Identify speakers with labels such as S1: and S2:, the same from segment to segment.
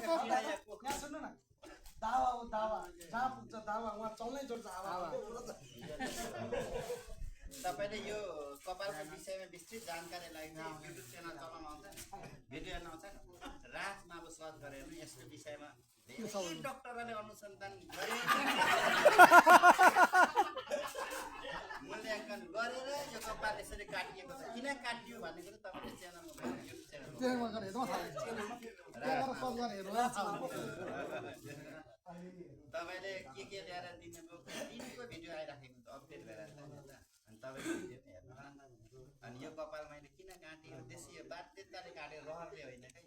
S1: यहाँ सुन्नु न दावा हो दावा जहाँ पुग्छ दावा उहाँ चल्नै जोड्छ हावा
S2: तपाईले यो कपालको विषयमा विस्तृत जानकारी लागि युट्युब च्यानल चलाउन आउँछ भिडियो हेर्न आउँछ राजमा अब सर्च गरेर यसको विषयमा धेरै डाक्टरले अनुसन्धान गरे मूल्याङ्कन गरेर यो कपाल यसरी काटिएको छ किन काटियो भन्ने कुरा तपाईले च्यानलमा युट्युब च्यानलमा तपाईले के ल्याएर दिनुभयो दिनको भिडियो आइराखेको हुन्छ अपडेट भएर अनि तपाईले भिडियो हेर्नु अनि यो कपाल मैले किन काटेँ त्यसै यो बाध्यताले काटेर रहरले होइन है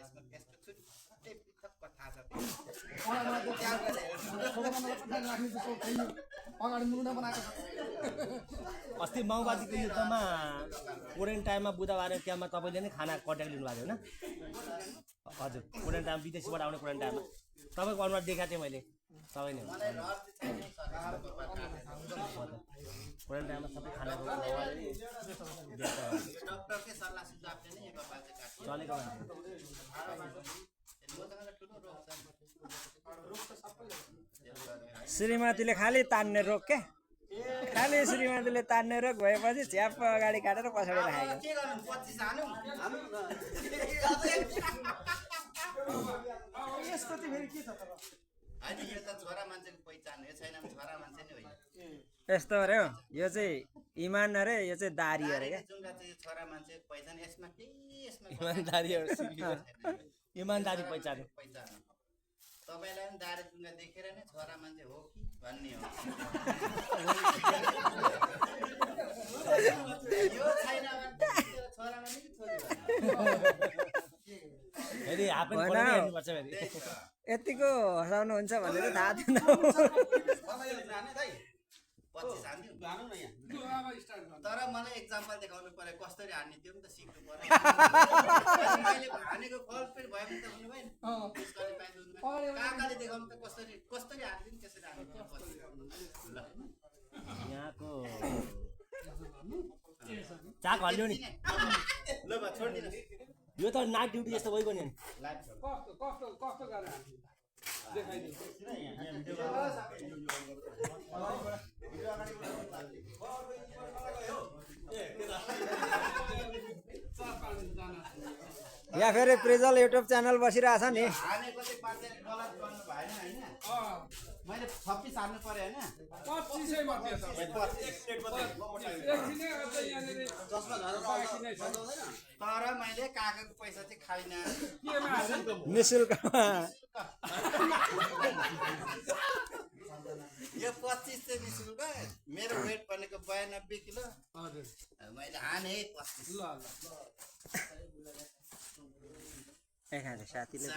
S2: यसमा यस्तो छुट्टै पृथक कथा छ
S3: अस्ति माओवादीको युद्धमा क्वारेन्टाइनमा बुधबार त्यहाँमा तपाईँले नै खाना कन्ट्याक्ट लिनुभएको होइन हजुर क्वारेन्टाइन विदेशीबाट आउने क्वारेन्टाइनमा तपाईँको अनुहार देखाएको थिएँ मैले सबै नै क्वारेन्टाइनमा सबै खानाको
S2: डक्टरकै सल्लाह सुझावले नै यो कपाल चाहिँ
S3: चलेको
S4: श्रीमतीले खालि तान्ने रोग के खालि श्रीमतीले तान्ने रोग भएपछि झ्याप अगाडि काटेर पछाडि राखेको
S2: के गर्नु 25 हानु
S1: यसको चाहिँ फेरि के छ तर
S2: हैन यो त छोरा मान्छेको पहिचान हो छैन छोरा मान्छे नै होइन
S4: यस्तो अरे हो यो चाहिँ इमान अरे यो चाहिँ दारी अरे क्या
S2: जुनका चाहिँ छोरा मान्छेको पहिचान यसमा के यसमा
S3: इमानदारी इमानदारी पहिचान
S2: पहिचान तपाईलाई पनि दारी जुनका देखेर नै छोरा मान्छे हो कि भन्ने हो यो छैन भने छोरा मान्छे कि छोरी
S3: फेरि हाफ एन्ड फुल हेर्नुपर्छ फेरि
S4: यतिको हँसाउनुहुन्छ भनेर थाहा थिएन
S2: 25 हान्दियो तर मलाई एक्जाम्पल देखाउनु पर्यो कसरी हान्ने त्यो पनि त सिक्नु पर्यो मैले हानेको फल पनि भयो भने त हुनु भएन त्यसले पाइदिनु काकाले देखाउनु त कसरी हान्दिन त्यसरी हान्नु
S3: यहाँको चाक हल्यो नि
S2: ल बा छोड्दिनु
S3: यो त नाइट ड्युटी जस्तो गइगयो नि
S1: कस्तो गरेर
S4: यहाँ फेरि प्रिजल युट्युब च्यानल बसिरहेछ नि
S2: हानेको चाहिँ पाँचजना गलत गर्नु भएन हैन मैले 26 हान्नु पर्यो हैन
S1: 25 मात्रै छ एकछिनै अझै यहाँनेरि जसमा झरेर बाँकी नै छ
S2: तर मैले कागजको पैसा चाहिँ खाइन
S1: केमा हाल्नु
S4: निशुल्कमा
S2: यो 25 चाहिँ निशुल्क मेरो वेट भनेको 92 किलो
S1: हजुर
S2: मैले हाने 25
S1: ल
S4: एखाने साथीले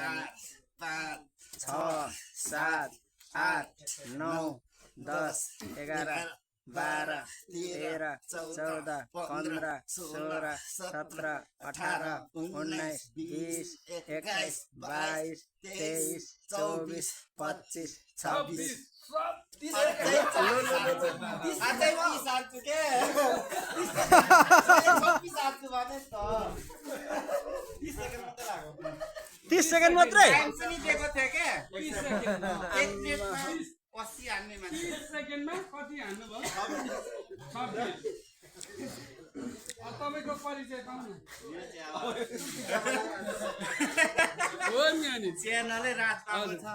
S2: 5
S4: 6 7 8 9 10 11 12 13 14 15 16 17 18 19 20 21 22 23 24 25 26 30 सेकेन्ड मात्रै
S2: दिएको थियो के 80 हान्ने मान्छे
S1: 30 सेकेन्डमा कति हान्नु भयो 26 तपाईको परिचय पाउनु हो नि अनि
S2: च्यानलै राजबाबु छ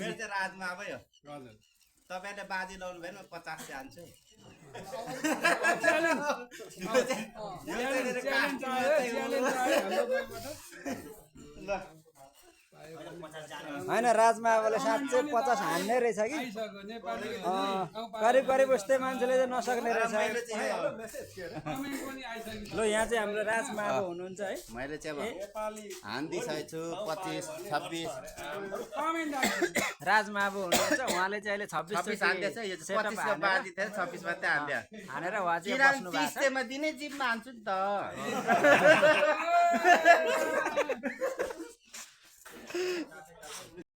S2: मेरो चाहिँ राजबाबु हो
S1: हजुर
S2: तपाईले बाजी लाउनु भएन 50 चाहिँ हान्छु
S4: होइन राजमाबाले साँच्चै 50 हान्ने रहेछ कि करिब करिब उस्तै मान्छेले चाहिँ नसक्ने रहेछ ल यहाँ चाहिँ हाम्रो राजमाबा हुनुहुन्छ है
S2: मैले चाहिँ अब हान्दिसकेको छु 25 26
S4: राजमाबु हुनुहुन्छ उहाँले चाहिँ अहिले 26
S2: हान्दैछ यो 25 को बाजी थियो 26 मात्रै हान्दियो
S4: हानेर उहाँ चाहिँ बस्नु भएको छ
S2: 30 मा दिनै जिपमा हान्छु नि त